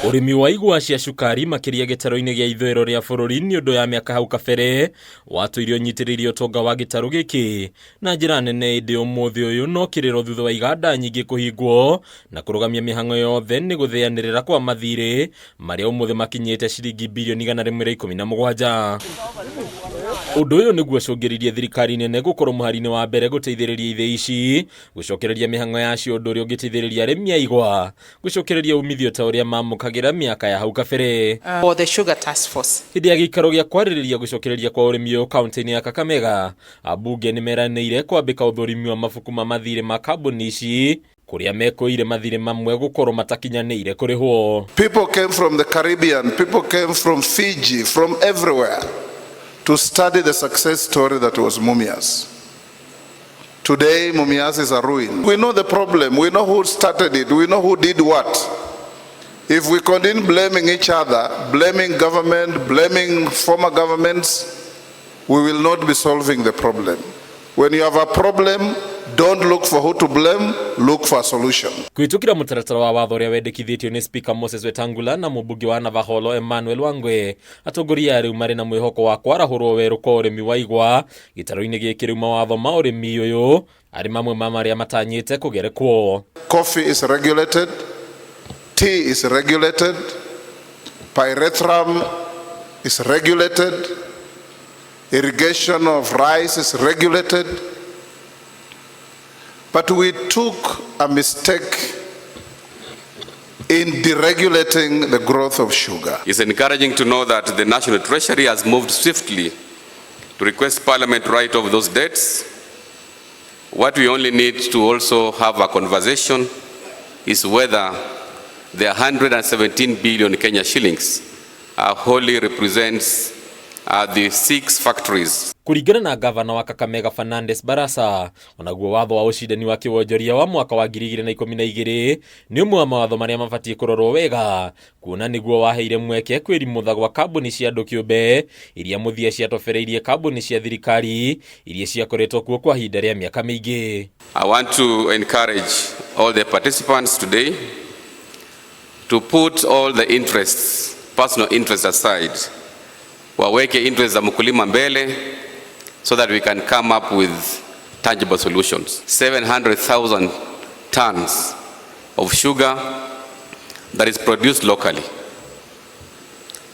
Ũrĩmi wa igwa cia cukari makĩria gĩtarũ-inĩ gĩa ithũĩro rĩa bũrũri nĩ ũndũ ya mĩaka hau kabere watũire ũnyitĩrĩire ũtonga wa gĩtarũ gĩkĩ na njĩra nene, ĩndĩ ũmũthĩ ũyũ no kĩrĩro thutha wa iganda nyingĩ kũhingwo na kũrũgamia mĩhang'o yothe nĩ gũthĩanĩrĩra kwa mathirĩ marĩa ũmũthĩ makinyĩte ciringi birioni 117. Ũndũ ũyũ nĩguo ũcũngĩrĩirie thirikari nene gũkorwo mũhari-inĩ wa mbere gũteithĩrĩria ithĩi ici gũcokereria mĩhang'o yacio, ũndũ ũrĩa ũngĩteithĩrĩria arĩmi a igwa gũcokereria umithio ta ũrĩa mamũkagĩra mĩaka ya hau kabere. For the Sugar Task Force. Hĩndĩ ya gĩikaro gĩa kwarĩrĩria gũcokereria kwa ũrĩmi ũyũ kaunti-inĩ ya Kakamega, ambunge nĩ meranĩire kwambĩka ũthũrimi wa mabuku ma mathirĩ ma kambuni ici kũrĩa mekũire mathirĩ mamwe gũkorwo matakinyanĩire kũrĩhwo. People came from the Caribbean, people came from Fiji, from everywhere to study the success story that was Mumias. Today, Mumias is a ruin. We know the problem, we know who started it, we know who did what. If we continue blaming each other, blaming government, blaming former governments, we will not be solving the problem. When you have a problem, don't look for who to blame, look for a solution. Kũhĩtũkĩra mũtaratara wa watho ũrĩa wendekithĩtio nĩ Speaker Moses Wetangula na mũmbunge wa Navaholo Emmanuel Wangwe, atongoria rĩu marĩ na mwĩhoko wa kwarahũrwo werũ kwa ũrĩmi wa igwa gĩtarũ-inĩ gĩkĩ. Rĩu mawatho ma ũrĩmi ũyũ arĩ mamwe ma marĩa matanyĩte kũgerekwo. Coffee is regulated, tea is regulated, pyrethrum is regulated, irrigation of rice is regulated. But we took a mistake in deregulating the growth of sugar. It's encouraging to know that the National Treasury has moved swiftly to request Parliament to write off those debts. What we only need to also have a conversation is whether the 117 billion Kenya shillings wholly represents the six factories. Kũringana na gavana wa Kakamega Fernandes Barasa, onaguo watho wa ũcindani wa kĩwonjoria wa mwaka wa 2012 nĩ ũmwe wa mawatho marĩa mabatiĩ kũrorwo wega, kuona nĩguo waheire mweke kwĩrimũtha gwa kambuni cia andũ kĩũmbe iria mũthia ciatobereirie kambuni cia thirikari iria ciakoretwo kuo kwa ihinda rĩa mĩaka mĩingĩ. I want to encourage all the participants today to put all the interests, personal interests aside, waweke interests za mkulima mbele so that we can come up with tangible solutions. 700,000 tons of sugar that is produced locally.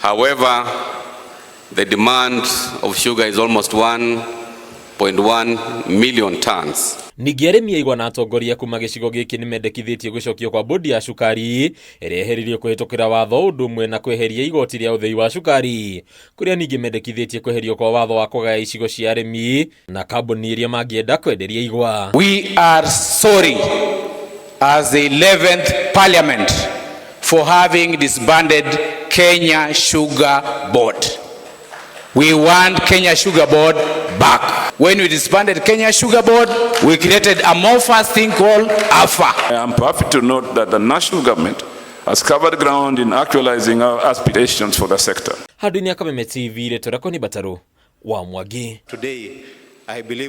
However, the demand of sugar is almost 1.1 million tons. Ningĩ arĩmi a igwa na atongoria kuma gĩcigo gĩkĩ nĩ mendekithĩtie gũcokio kwa bodi ya cukari ĩrĩa ĩheririo kũhĩtũkĩra watho, ũndũ ũmwe na kweheria igoti rĩa ũthĩi wa cukari, kũrĩa ningĩ mendekithĩtie kweherio kwa watho wa kũgaya icigo cia arĩmi na kambuni iria mangĩenda kwenderia igwa. We are sorry as the 11th Parliament for having disbanded Kenya Sugar Board. We want Kenya Sugar Board back. When we disbanded Kenya Sugar Board, we created a amorphous thing called AFA. I am happy to note that the national government has covered ground in actualizing our aspirations for the sector. Handũ-inĩ ya Kameme TV, rĩtwa rĩakwa nĩ Batarũ wa Mwangi. Today, I believe